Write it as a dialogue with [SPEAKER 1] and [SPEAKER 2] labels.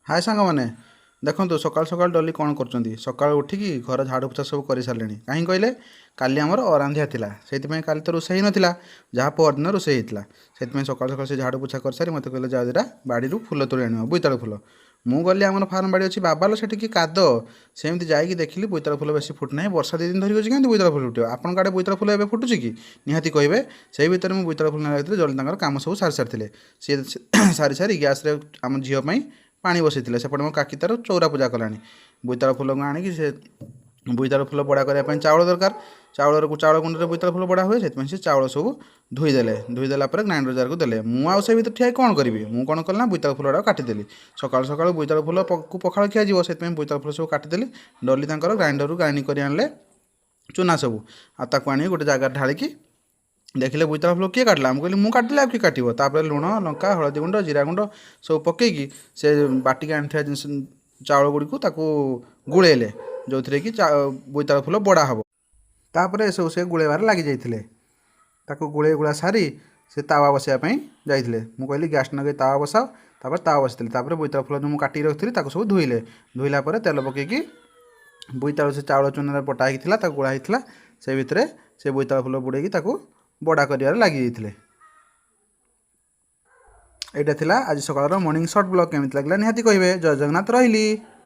[SPEAKER 1] ହାଏ ସାଙ୍ଗମାନେ, ଦେଖନ୍ତୁ ସକାଳୁ ସକାଳୁ ଡଲି କ'ଣ କରୁଛନ୍ତି। ସକାଳୁ ଉଠିକି ଘର ଝାଡ଼ୁ ପୋଛା ସବୁ କରିସାରିଲେଣି। କାହିଁ କହିଲେ, କାଲି ଆମର ଅରାନ୍ଧିଆ ଥିଲା, ସେଇଥିପାଇଁ କାଲି ତ ରୋଷେଇ ହେଇନଥିଲା, ଯାହା ପରଦିନ ରୋଷେଇ ହେଇଥିଲା। ସେଥିପାଇଁ ସକାଳୁ ସକାଳୁ ସେ ଝାଡ଼ୁ ପୋଛା କରିସାରି ମୋତେ କହିଲେ, ଯାଅ ଦୁଇଟା ବାଡ଼ିରୁ ଫୁଲ ତୋଳି ଆଣିବ, ବୋଇତାଳୁ ଫୁଲ। ମୁଁ ଗଲି, ଆମର ଫାର୍ମ ବାଡ଼ି ଅଛି ବାବାଲ, ସେଠିକି କାଦ। ସେମିତି ଯାଇକି ଦେଖିଲି ବୋଇତାଳୁ ଫୁଲ ବେଶୀ ଫୁଟୁନାହିଁ। ବର୍ଷା 2 ଦିନ ଧରି ଅଛି, କେମିତି ବୋଇତାଳୁ ଫୁଲ ଫୁଟିବ? ଆପଣଙ୍କ ଆଡ଼େ ବୋଇତାଳୁ ଫୁଲ ଏବେ ଫୁଟୁଛି କି? ନିହାତି କହିବେ। ସେଇ ଭିତରେ ମୁଁ ବୋଇତାଳୁ ଫୁଲ ନେଲା ଭିତରେ ଜଲ୍ଦି ତାଙ୍କର କାମ ସବୁ ସାରି ସାରିଥିଲେ। ସିଏ ସାରି ସାରି ଗ୍ୟାସ୍ରେ ଆମ ଝିଅ ପାଇଁ ପାଣି ବସେଇଥିଲେ। ସେପଟେ ମୋ କାକି ତାର ଚଉରା ପୂଜା କଲାଣି। ବୋଇତାଳୁ ଫୁଲକୁ ଆଣିକି, ସେ ବୋଇତାଳୁ ଫୁଲ ବଡ଼ା କରିବା ପାଇଁ ଚାଉଳ ଦରକାର। ଚାଉଳକୁ ଚାଉଳ ଗୁଣ୍ଡରେ ବୋଇତାଳୁ ଫୁଲ ବଡ଼ା ହୁଏ। ସେଥିପାଇଁ ସେ ଚାଉଳ ସବୁ ଧୋଇଦେଲେ। ଧୋଇଦେଲା ପରେ ଗ୍ରାଇଣ୍ଡର ଜାରକୁ ଦେଲେ। ମୁଁ ଆଉ ସେ ଭିତରେ ଠିଆ କ'ଣ କରିବି? ମୁଁ କ'ଣ କଲି ନା, ବୋଇତାଳୁ ଫୁଲଟାକୁ କାଟିଦେଲି। ସକାଳୁ ସକାଳୁ ବୋଇତାଳୁ ଫୁଲକୁ ପଖାଳ ଖିଆଯିବ, ସେଥିପାଇଁ ବୋଇତାଳୁ ଫୁଲ ସବୁ କାଟିଦେଲି। ଡଲି ତାଙ୍କର ଗ୍ରାଇଣ୍ଡରରୁ ଗ୍ରାଇଣ୍ଡିଙ୍ଗ କରି ଆଣିଲେ ଚୁନା ସବୁ। ଆଉ ତାକୁ ଆଣିକି ଗୋଟେ ଜାଗାରେ ଢାଳିକି ଦେଖିଲେ, ବୋଇତାଳୁ ଫୁଲ କିଏ କାଟିଲା? ମୁଁ କହିଲି, ମୁଁ କାଟିଲି, ଆଉ କିଏ କାଟିବ? ତାପରେ ଲୁଣ, ଲଙ୍କା, ହଳଦୀ ଗୁଣ୍ଡ, ଜିରା ଗୁଣ୍ଡ ସବୁ ପକେଇକି ସେ ବାଟିକି ଆଣିଥିବା ଜିନିଷ ଚାଉଳ ଗୁଡ଼ିକୁ ତାକୁ ଗୋଳେଇଲେ, ଯେଉଁଥିରେ କି ବୋଇତାଳୁ ଫୁଲ ବଡ଼ା ହେବ। ତାପରେ ଏସବୁ ସେ ଗୋଳେଇବାରେ ଲାଗିଯାଇଥିଲେ। ତାକୁ ଗୋଳେଇ ଗୁଳା ସାରି ସେ ତାୱା ବସାଇବା ପାଇଁ ଯାଇଥିଲେ। ମୁଁ କହିଲି, ଗ୍ୟାସ୍ ଲଗେଇ ତାୱା ବସାଅ। ତାପରେ ତାୱା ବସିଥିଲେ। ତାପରେ ବୋଇତାଳୁ ଫୁଲ ଯେଉଁ ମୁଁ କାଟିକି ରଖିଥିଲି, ତାକୁ ସବୁ ଧୋଇଲେ। ଧୋଇଲା ପରେ ତେଲ ପକେଇକି ବୋଇତାଳୁ ସେ ଚାଉଳ ଚୁନାରେ ବଟା ହେଇକି ଥିଲା, ତାକୁ ଗୋଳା ହେଇଥିଲା, ସେ ଭିତରେ ସେ ବୋଇତାଳୁ ଫୁଲ ବୁଡ଼େଇକି ତାକୁ ବଡ଼ା କରିବାରେ ଲାଗିଯାଇଥିଲେ। ଏଇଟା ଥିଲା ଆଜି ସକାଳର ମର୍ଣ୍ଣିଂ ସର୍ଟ ବ୍ଲଗ୍। କେମିତି ଲାଗିଲା ନିହାତି କହିବେ। ଜୟ ଜଗନ୍ନାଥ, ରହିଲି।